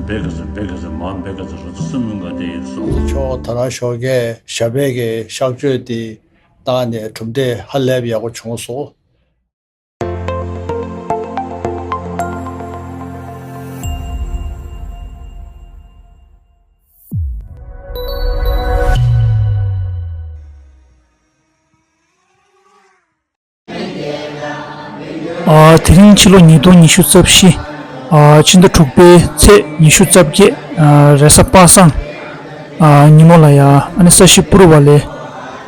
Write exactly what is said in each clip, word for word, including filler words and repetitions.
བེ་ག་ཟེར་བེ་ག་ཟེར་མ་བེ་ག་ཟེར་རོ་ཙི་སུ་མུན་ག་དེ་ཡིན་སོང་། ཆོག་ད་ར་ཞོགས་ཀས་ཞབས་པད་ཀྱི་གཤག་བཅོས་དེ་བཏང་ནས་གྲུབ་འབྲས་ཧ་ལས་པ་ཡག་པོ་བྱུང་སོང་། ཨ། དེ་རིང་ཕྱི་ལོ་ཉིས་སྟོང་ཉི་ཤུ་རྩ་བཞི། ཨ། ཕྱི་ཟླ་དྲུག་པའི་ཚེས་ཉི་ཤུ་རྩ་བརྒྱད། ཨ། རེས་གཟའ་པ་སངས། ཨ། ཉིན་མོ་ལ་ཡ། ཨ་ནི་ས་གཞི་པུ་རུ་ཝ་ལེ།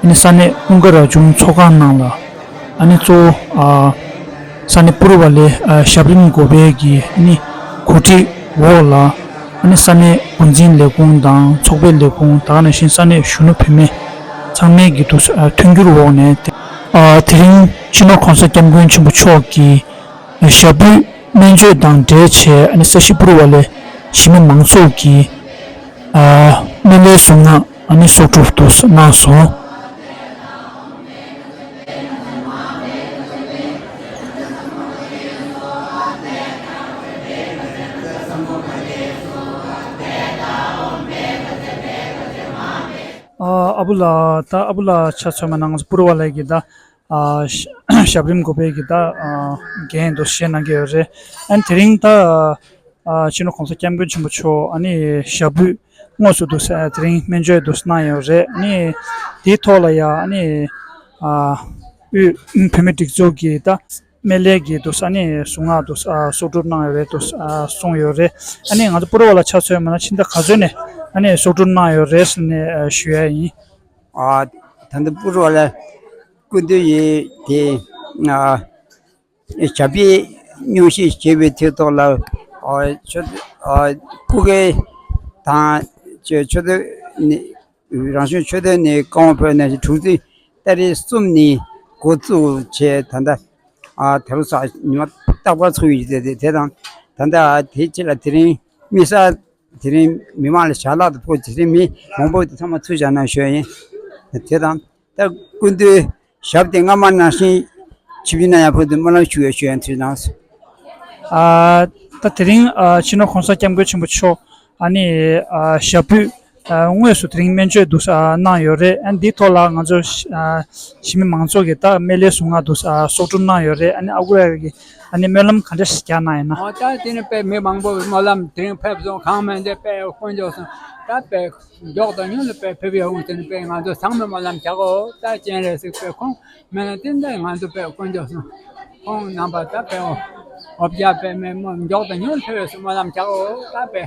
ཨ་ནི་ས་གནས་ཨུན་ཀ་ར་ཆུང་ཚོགས་ཁང་ནང་ལ། ཨ་ནི་གཙོ་བོ། ཨ། ས་གནས་པུ་རུ་ཝ་ལེ། ཨ། ཞབས་རིམ་འགོ་པའི་གི་ཨ་ནི་གོ་སྒྲིག་འོག་ལ། ཨ་ནི་ས་གནས་འགོ་འཛིན་ལས་ཁུངས་དང་ཚོགས་པའི་ལས་ཁུངས། ད་ག་ནང་བཞིན་ས་གནས་གཞོན་ནུ་བུད་མེད་ཚང་མའི་གི་འདུག་ཨ། མཐུན་འགྱུར་འོག་ནས། ཨ། དེ་རིང་སྤྱི་ནོར་༸གོང་ས་༸སྐྱབས་མགོན་ཆེན་པོ་མཆོག་གི་ཞབས་པུས་སྨན་བཅོས་དང་འབྲེལ་བྱས། ཨ་ནི་ས་གཞི་པུ་རུ་ཝ་ལེ་གཞིས་མི་མང་ཚོགས་ཀྱི། ཨ། སྨན་བླའི་གཟུངས་སྔགས་ཨ་ནི་གསོག་སྒྲུབ་འདུག་གནང་སོང་། ཨ། ཨ་བུ་ལགས། ད་ཨ་བུ་ལགས་ཆ་མཚོན་པ་ན་ང་ཚོ་པུ་རུ་ཝ་ལེ་གི་ད། ཨ། ཞབས་རིམ་འགོ་པའི་གི་ད། ཨ། འགན་དུ་བཞེས་གནང་གི་ཡོད་རེད། ཨ་ནི་དེ་རིང་ད། ཨ། སྤྱི་ནོར་༸གོང་ས་༸སྐྱབས་མགོན་ཆེན་པོ་མཆོག་ཨ་ནི་ཞབས་པུས་དངོས་སུ་འདུག་ཨ། དེ་རིང་སྨན་བཅོས་འདུག་གནང་ཡོད་རེད། ཨ་ནི་དེའི་ཐོག་ལ་ཡ། ཨ་ནི། ཨ། དབུས་བོད་མིའི་སྒྲིག་འཛུགས་ཀྱི་ད་སྨན་བླའི་གི་འདུག་ཨ་ནི་གཟུངས་སྔགས་འདུག་ཨ། གསོག་སྒྲུབ་གནང་ཡོད་རེད་འདུག་ཨ། གསུངས་ཡོད་རེད། ཨ་ནི་ང་ཚོ་པུ་རུ་ཝ་ལེ་ཆ་མཚོན་པ་ན་ཕྱི་ཟླ་ག་ཚོད་ནས་ཨ་ནི་གསོག་སྒྲུབ་གནང་ཡོད་རེད་ཟེར་ནས་ཞུ་ཡ་ཡིན། ཨ། ད་ལྟ་པུ་རུ་ཝ་ལེ་སྐུ་མདུན་ཡིན་དེ། ཨ། ཞབས་པད་སྙུང་གཞི་བྱེད་པའི་དུས་ཐོག་ལ། ཨ། ཆུ། ཨ། སྐུ་སྒེར་དང་ཆོས། ཆོས་དོན་ནི། རང་གཞུང་ཆོས་དོན་ནི་བཀའ་དབང་འཕོས་ནས་དྲུག་ཅུ་རྩ་གསུམ་ནས་འགོ་བཙུགས་བྱས། ད་ལྟ། ཨ། ད་རུང་ས་ཉི་མ་རྟག་པར་ཚོགས་ཡོད་དེ། དེ་དང་ད་ལྟ་དེ་ཕྱི་ལ་དེ་རིང་དམིགས་བསལ་དེ་རིང་མི་མང་ལ་ཞལ་ལག་ཏུ་ཕུལ། དེ་རིང་མི་མང་པོ་དེ་ཚང་མ་ཚུར་བཞག་གནང་ཞུ་ཡ་ཡིན། དེ་དང་། ད་སྐུ་མདུན་ཞབས་དེ་སྔ་མ་ནང་བཞིན་ཆིབས་བསྒྱུར་གནང་ཡག་ཕུལ་དུ་སྨོན་ལམ་ཞུ་ཡ་ཞུ་ཡ་ཐུགས་གནང་སོང་། ཨ། ད་དེ་རིང་། ཨ། སྤྱི་ནོར་༸གོང་ས་༸སྐྱབས་མགོན་ཆེན་པོ་མཆོག་ཨ་ནི། ཨ། ཞབས་པུས། ཨ། དངོས་སུ་དེ་རིང་སྨན་བཅོས་འདུག་ཨ། གནང་ཡོད་རེད། ཨ། འདིའི་ཐོག་ལ་ང་ཚོ། ཨ། གཞིས་མི་མང་ཚོགས་ཀྱིས་ད་སྨན་བླའི་གཟུངས་སྔགས་འདུག་ཨ། གསོག་སྒྲུབ་གནང་ཡོད་རེད། ཨ་ནི་ཨ་ཁུ་ར་གིས་ཨ་ནི་སྨོན་ལམ་ག་འདྲ་ཞིག་རྒྱག་གནང་ཡིན་ན། ཨོ། ད་དེ་ནི་དཔེ་མི་མང་པོ་སྨོན་ལམ་དེ་རིང་ཕེབས་སོང་། གང་མིན་དེ་དཔེ་དཀོན་མཆོག་གསུམ་ད་དཔེ། མགྱོགས་དང་ཉུང་ལ་དཔེ་ཕེབས་ཡོང་། དེ་ནི་དཔེ་ང་ཚོ་ཚང་མས་སྨོན་ལམ་རྒྱག་གོ། ད་སྤྱན་རས་གཟིགས་དཔེ་ཁོང་མེད་ན་དེ་འདྲ་ང་ཚོ་དཔེ་དཀོན་མཆོག་གསུམ་ཁོང་རྣམ་པ་ད་དཔེ་འོ་འོ་བརྒྱ་དཔེ་མེད་མོ་མགྱོགས་དང་ཉུང་ལ་ཕེབས་ཡོང་སྨོན་ལམ་རྒྱག་གོ། ད་དཔེ་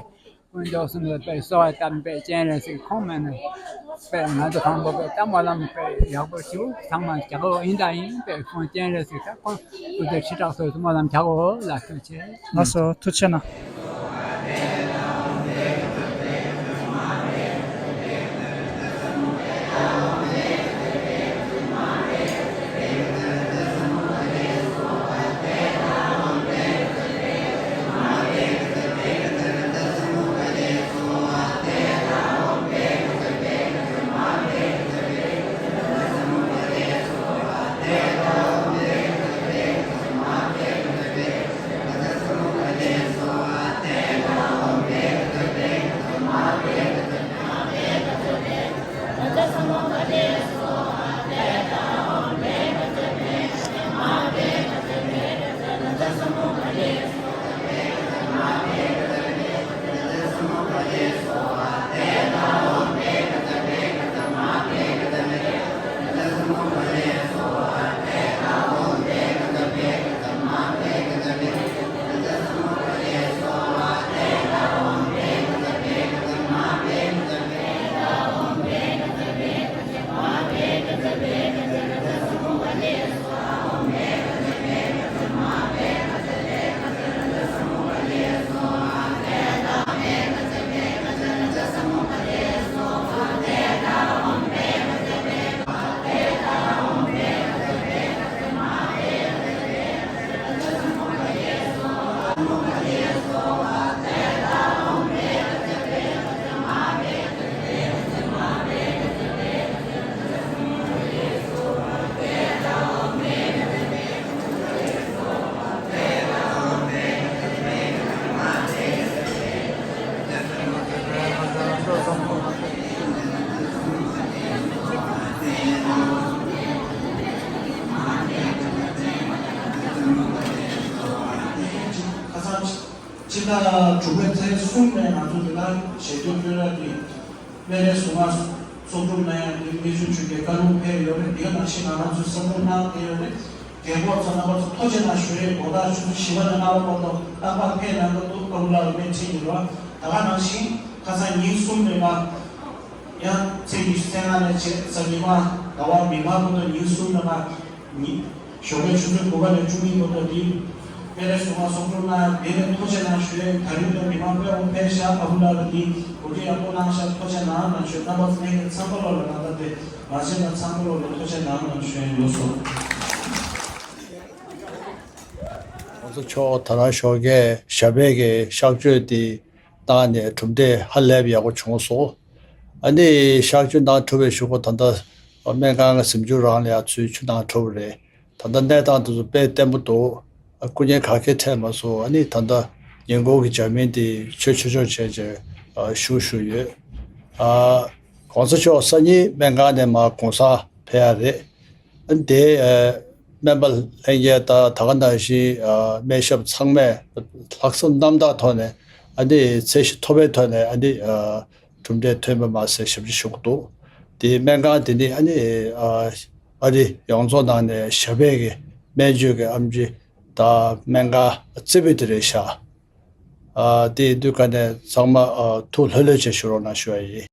དཀོན་མཆོག་གསུམ་ལ་དཔེ་གསོལ་བ་བཏབ། དཔེ་སྤྱན་རས་གཟིགས་ཁོང་མེད་ན་དཔེ་ང་ཚོ་གང་པོ་དཔེ་ད་སྨོན་ལམ་དཔེ་ཡག་པོ་ཞིག་ཚང་མ་རྒྱག་གོ་ཡིན། ད་ཡིན་དཔེ་ཁོང་སྤྱན་རས་གཟིགས་ད་ཁོང་སྐུ་ཚེ་ཁྲི་ཕྲག་སོགས་སུ་སྨོན་ལམ་རྒྱག་གོ་ལ། ཐུགས་རྗེ་ཆེ། ལགས་སོ། ཐུགས་རྗེ་གནང་། དྲུག་པའི་ཚེས་གསུམ་ནས་ང་ཚོ་འདི་ལ་ཞལ་འདོན་སྐྱོན་ར་གི་སྨན་རའི་གཟུངས་སྔགས་གསོག་སྒྲུབ་གནང་ཡ་འདི་སྨན་ཆུང་ཆུང་གི་བཀའ་ལུང་ཕེབས་ཡོད་རེད། དེ་ནང་བཞིན་ང་རང་ཚོའི་བསམ་བློ་གནང་བསྡད་ཡོད་རེད། རྒན་གོག་ཚོ་རྣམ་པ་ཚོ་ཐུགས་རྗེ་གནང་ཞུ་ཡས། དགོང་དག་ཆུ་ཚོད་བཞི་པ་ནས་ལྔ་པ་བར་དུ་རྟག་པར་ཕེབས་གནང་གི་འདུག་ཨ་ཁུ་ལགས་ལ་སྨན་ཁྲིད་ཀྱི་རེད་བ། ད་ག་ནང་བཞིན་ཁ་སང་ཉིན་གསུམ་རིང་ལ་ཡང་ཚེས་ཉི་ཤུ་རྩ་ལྔ་ནས་བྱས་གཟའ་མིག་དམར་ཟླ་བ་མིག་དམར་བར་དུ་ཉིན་གསུམ་རིང་ལ་ཉིན་ཞོགས་པའི་ཆུ་ཚོད་དགུ་པ་ནས་བཅུ་གཉིས་བར་དུ་འདི་སྨན་རའི་གཟུངས་སྔགས་གསོག་སྒྲུབ་གནང་ཡ་འདི་ནས་ཐུགས་རྗེ་གནང་ཞུ་ཡས། ད་རིང་ལ་མི་མང་དཔེ་མང་ཕེབས་ཤག་ཨ་ཁུ་ལགས་ལ་འདི་གོ་སྒྲིག་ཡག་པོ་གནང་ཤག་ཐུགས་རྗེ་གནང་གནང་ཞུ་ཡས། རྣམ་པ་ཚོ་ལྷན་རྒྱས་ཚང་མ་ལོ་ལ་ད་ལྟ་དེ་མ་བྱས་ན་ཚང་མ་ལོ་ལ་ཐུགས་རྗེ་གནང་གནང་ཞུ་ཡས་ཡོད་སོང་། ༸གོང་ས་མཆོག་ད་རང་ཞོགས་ཀས་ཞབས་པད་ཀྱི་གཤགས་བཅོས་དེ་བཏང་ནས་གྲུབ་འབྲས་ཧ་ལས་པ་ཡག་པོ་བྱུང་སོང་། ཨ་ནི་གཤགས་བཅོས་གནང་གྲུབ་པའི་གཞུག་གུ་ད་ལྟ་སྨན་ཁང་གི་གཟིམ་ཆུང་རང་ལ་ཡང་ཚུར་ཆུ་གནང་གྲུབ་པ་རེད། ད་ལྟ་གནས་སྟངས་དེ་ཚོ་དཔེ་བརྟན་པོ་འདུག་སྐུ་ངལ་ག་གེ་འཕྲད་མ་སོང་། ཨ་ནི་ད་ལྟ་ཉིན་གུང་གི་ཇ་མིན་དེ་མཆོད་མཆོད་མཆོད་བྱས་བྱས་ཞུ་ཞུ་ཡོད། ཨ་༸གོང་ས་མཆོག་སང་ཉིན་སྨན་ཁང་ནས་མར་གུང་སེང་ཕེབས་ཡ་རེད། ཨ་ནི་དེ་ཨ་སྨན་པ་ལྷན་རྒྱས་དང་ད་ག་ནང་བཞིན་ཨ་སྨན་ཞབས་ཚང་མས་ལྷག་བསམ་རྣམ་དག་ཐོག་ནས་ཨ་ནི་ཚད་གཞི་མཐོ་པོའི་ཐོག་ནས་ཨ་ནི་ཨ་གྲུབ་འབྲས་ཐོན་པ་མ་ཟད་ཞབས་ཕྱི་ཞུ་གི་འདུག་དེ་སྨན་ཁང་དེ་ནི་ཨ་ནི་ཨ་ཨ་རི་ཡོངས་རྫོགས་ནང་ནས་ཞབས་པད་ཀྱི་སྨན་བཅོས་ཀྱི་ཨེམ་ཆི་དང་སྨན་ཁང་རྩེ་ཕུད་དེ་རེད་ཤག་ཨ་དེ་ཡིན་དུས་ཀ་ནས་ཚང་མ་ཨ་ཐུགས་ལྷོད་ལྷོད་བྱས་བཞུགས་རོགས་གནང་ཞུ་བ་ཡིན།